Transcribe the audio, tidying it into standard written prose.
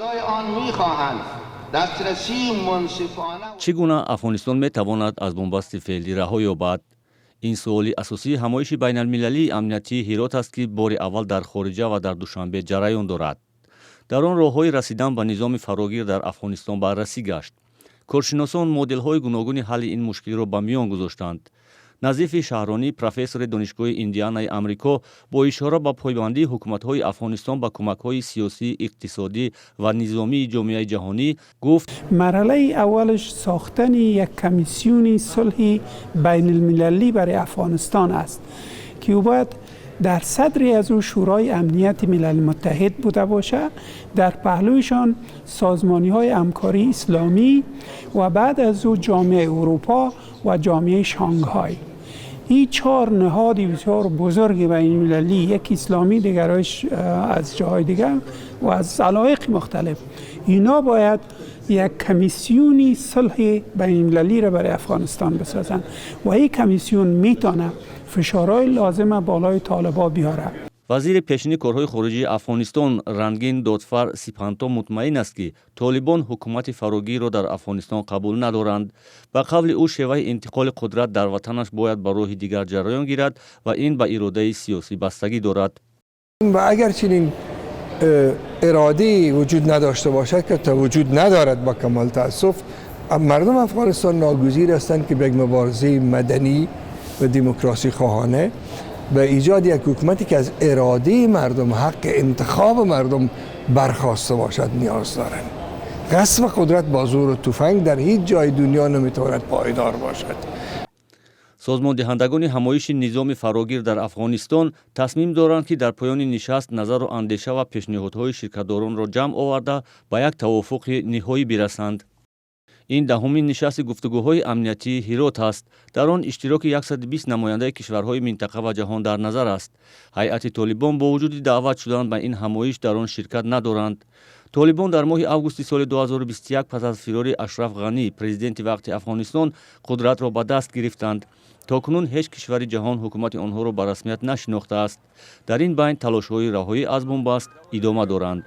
اعضای آن میخواهند دسترسی منصفانه Чӣ гуна Афғонистон метавонад аз бунбасти феълӣ раҳо ёбад? Ин суоли асосии ҳамоиши байналмилалии амниятии Ҳирот аст, ки бори аввал дар хориҷа ва дар Душанбе ҷараён дорад. Дар он роҳҳои расидан ба низоми фарогир дар Афғонистон баррасӣ гашт. Коршиносон моделҳои гуногуни ҳалли ин мушкилро ба миён гузоштанд. Назифи Шаҳронӣ, профессори Донишгоҳи Индианаи Амрико, бо ишора ба пойбандии ҳукуматҳои Афғонистон ба кӯмакҳои сиёсӣ, иқтисодӣ ва низомии ҷомеаи ҷаҳонӣ гуфт: مرحله اولش ساختن یک کمیسیون صلح بین المللی برای افغانستان است که او باید در صدر از او شورای امنیت ملل متحد بوده باشه، در پهلویشان سازمانی های همکاری اسلامی و بعد از او جامعه اروپا و جامعه شانگهای. این چهار نهاد بسیار بزرگ بین المللی، یک اسلامی، دیگرش از جاهای دیگر و از علایق مختلف، اینا باید یک کمیسیونی صلح بین المللی را برای افغانستان بسازن و این کمیسیون میتونه فشارهای لازم بالای طالبا بیاره. Вазири пешини корҳои хориҷии Афғонистон Рангин Додфар Сипанто мутмаин аст, ки толибон ҳукумати фарогирро дар Афғонистон қабул надоранд. Ба қавли ӯ, шеваи интиқоли қудрат дар ватанаш бояд ба роҳи дигар ҷараён гирад ва ин ба иродаи сиёсӣ бастагӣ дорад. و اگر چنین اراده وجود نداشته باشد، که تا وجود ندارد با کمال تاسف، مردم افغانستان ناگزیر هستند که به یک مبارزه مدنی و دموکراسی خواهانه به ایجاد یک حکومتی که از اراده مردم، حق انتخاب مردم برخواسته باشد نیاز دارند. غصب قدرت با زور و تفنگ در هیچ جای دنیا نمیتواند پایدار باشد. Созмондиҳандагони ҳамоиши низоми фарогир дар Афғонистон тасмим доранд, ки дар поёни нишаст назару андеша ва пешниҳодҳои ширкатдоронро ҷамъ оварда, ба як тавофуқи ниҳоӣ бирасанд. Ин даҳумин нишасти гуфтугӯҳои амниятии Ҳирот аст. Дар он иштироки 120 намояндаи кишварҳои минтақа ва ҷаҳон дар назар аст. Ҳайати Толибон бо вуҷуди даъват шудан ба ин ҳамоиш дар он ширкат надоранд. Толибон дар моҳи августи соли 2021 пас аз фирори Ашраф Ғанӣ, президенти вақти Афғонистон, қудратро ба даст гирифтанд. То кунун ҳеҷ кишвари ҷаҳон ҳукумати онҳоро ба расмият нашинохтааст. Дар ин байн талошҳои раҳоӣ аз бунбаст идома доранд.